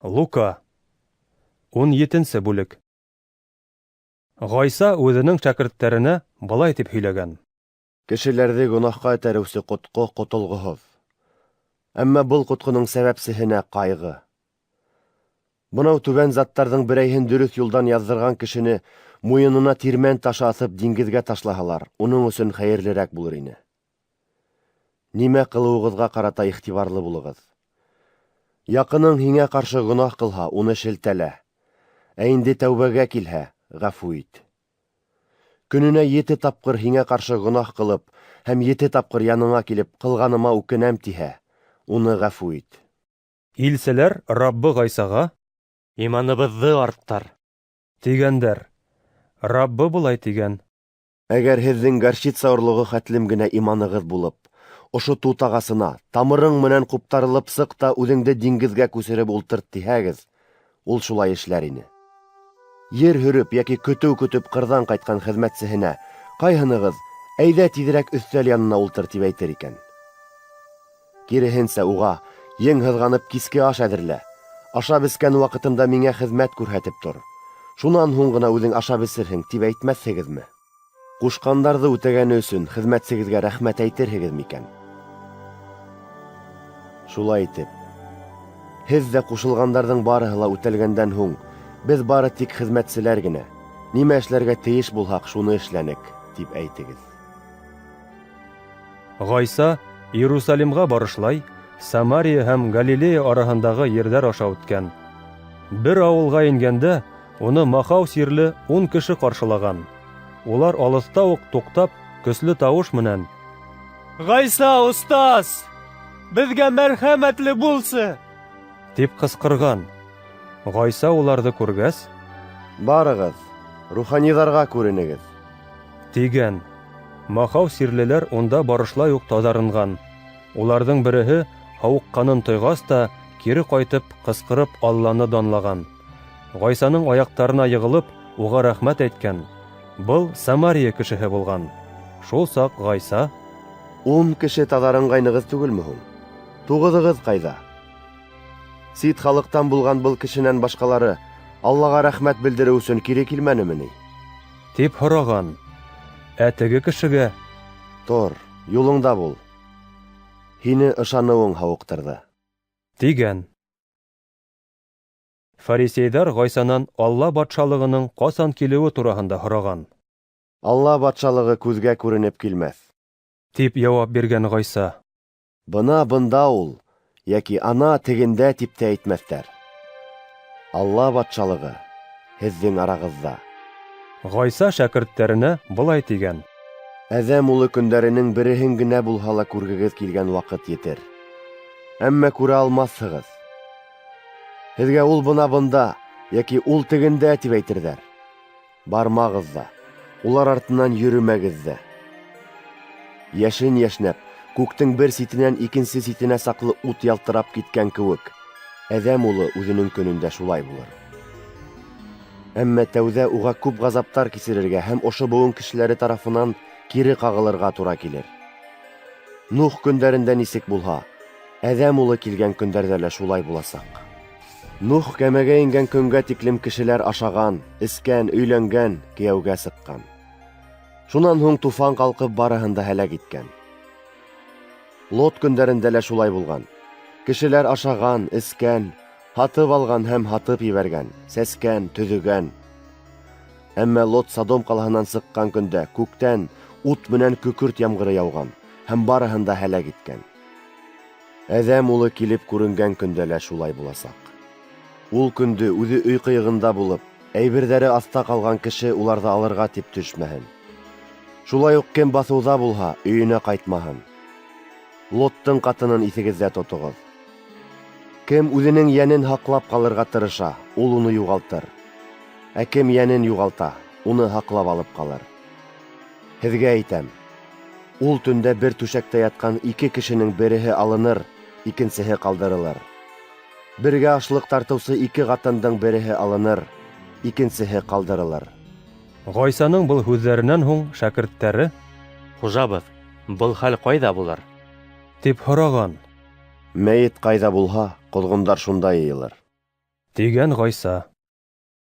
Лука. 17-нсе бүлек. Гайса үзенең шәкертләренә болай дип һөйләгән. Кешеләрҙе гонаһҡа этәреүсе ҡотҡо ҡотолғоһоҙ. Әммә был ҡотҡоноң сәбәпсеһенә ҡайғы. Бынау түбән заттарҙың берәйһен дөрөҫ юлдан яҙҙырған кешене муйынына тирмән ташы аҫып диңгеҙгә ташлаһалар, уның өсөн хәйерлерәк булыр ине. Нимә ҡылыуығыҙға ҡарата иғтибарлы булығыҙ. Яҡының һиңә ҡаршы гонаһ ҡылһа, уны шелтәлә. Ә инде тәүбәгә килһә, ғәфү ит. Көнөнә 7 тапҡыр һиңә ҡаршы гонаһ ҡылып һәм 7 тапҡыр яныңа килеп, ҡылғаныма үкенәм тиһә, уны ғәфү ит. Илселәр Раббы Гайсаға Иманыбыҙҙы арттыр, тигәндәр. Раббы былай тигән: Әгәр һеҙҙең горчица орлоғо хәтлем генә иманығыҙ булып, ошо тут ағасына тамырың менән ҡуптарылып сыҡ та үҙеңде диңгеҙгә күсереп ултырт тиһәгеҙ, ул шулай эшләр ине. Ер һөрөп йәки көтөү көтөп ҡырҙан ҡайтҡан хеҙмәтсеһенә ҡайһынығыҙ әйҙә тиҙерәк өҫтәл янына ултыр тип әйтер икән? Киреһенсә уға ең һыҙғанып киске аш әҙерлә, ашап эскән ваҡытында миңә хеҙмәт күрһәтеп тор, шунан һуң ғына үҙең ашап эсерһең тип әйтмәҫһегеҙме? Ҡушҡандарҙы үтәгәне өсөн хеҙмәтсегеҙгә рәхмәт әйтерһегеҙ микән? Шулай итеп, һеҙ ҙә ҡушылғандарҙың барыһы ла үтәлгәндән һуң, беҙ бары тик хеҙмәтселәр генә, нимә эшләргә тейеш булһаҡ, шуны эшләнек, тип әйтегеҙ. Гайса Иерусалимға барышлай, Самария һәм Галилея араһындағы ерҙәр аша үткән. Бер ауылға ингәндә, уны махау сирле 10 кеше ҡаршылаған. Улар алыҫта уҡ туҡтап, көслө тауыш менән: Гайса, остаз, беҙгә мәрхәмәтле булсы! Тип ҡысҡырған. Гайса уларҙы күргәс: Барығыҙ, руханиҙарға күренегеҙ, тигән. Махау сирлеләр унда барышлай уҡ таҙарынған. Уларҙың береһе һауыҡҡанын тойғас та кире ҡайтып, ҡысҡырып Алланы данлаған. Гайсаның аяҡтарына йығылып, уға рәхмәт әйткән. Был Самария кешеһе булған. Шул саҡ Гайса: 10 кеше таҙарынғайнығыҙ түгелме һуң? 9-ығыҙ ҡайҙа? Сит халыҡтан булған был кешенән башҡалары Аллаға рәхмәт белдереү өсөн кире килмәнеме ни? Тип һораған. Ә теге кешегә: Тор, юлыңда бул. Һине ышаныуың һауыҡтырҙы, тигән. Фарисейҙар Гайсанан Алла батшалығының ҡасан килеүе тураһында һораған. Алла батшалығы күҙгә күренеп килмәҫ, тип яуап биргән Гайса. Бына бында ул, йәки ана тегендә тип тә әйтмәҫтәр. Алла батшалығы һеҙҙең арағыҙҙа. Гайса шәкерттәренә былай тигән: Әҙәм улы көндәренең береһен генә булһа ла күргегеҙ килгән ваҡыт етер, әммә күрә алмаҫһығыҙ. Һеҙгә ул бына бында, йәки ул тегендә тип әйтерҙәр. Бармағыҙ ҙа, улар артынан йөрөмәгеҙ ҙә. Йәшен йәшнәп, күктең бер ситенән икенсе ситенә саҡлы ут ялтырап киткән кеүек, Әҙәм улы үҙенең көнөндә шулай булыр. Әммә тәүҙә уға күп ғазаптар кисерергә һәм ошо быуын кешеләре тарафынан кире ҡағылырға тура килер. Нух көндәрендә нисек булһа, Әҙәм улы килгән көндәрҙә лә шулай буласаҡ. Нух кәмәгә ингән көнгә тиклем кешеләр ашаған, эскән, өйләнгән, кейәүгә сыҡҡан. Шунан һуң туфан ҡалҡып барыһын да һәләк иткән. Лот көндәрендә лә шулай булған. Кешеләр ашаған, эскән, һатып алған һәм һатып ебәргән, сәскән, төҙөгән. Әммә Лот Содом ҡалаһынан сыҡҡан көндә күктән ут менән көкөрт ямғыры яуған һәм барыһын да һәләк иткән. Әҙәм улы килеп күренгән көндә лә шулай буласаҡ. Ул көндө үҙе өй ҡыйығында булып, әйберҙәре аҫта ҡалған кеше уларҙы алырға тип төшмәһен. Шулай уҡ кем баҫыуҙа булһа, өйөнә ҡайтмаһын. Лоттың ҡатынын иҫегеҙҙә тотоғоҙ. Кем үҙенең йәнен һаҡлап ҡалырға тырыша, ул уны юғалтыр. Ә кем йәнен юғалта, уны һаҡлап алып ҡалыр. Һеҙгә әйтәм, ул төндә бер түшәктә ятҡан 2 кешенең береһе алыныр, икенсеһе ҡалдырылыр. Бергә ашлыҡ тартыусы 2 ҡатындың береһе алыныр, икенсеһе ҡалдырылыр. Гайсаның был һүҙҙәренән һуң шәкерттәре: Хужабыҙ, был хәл ҡайҙа булыр? Тип һораған. Мәйет ҡайҙа булһа, ҡоҙғондар шунда йыйылыр. Тигән Ғайса.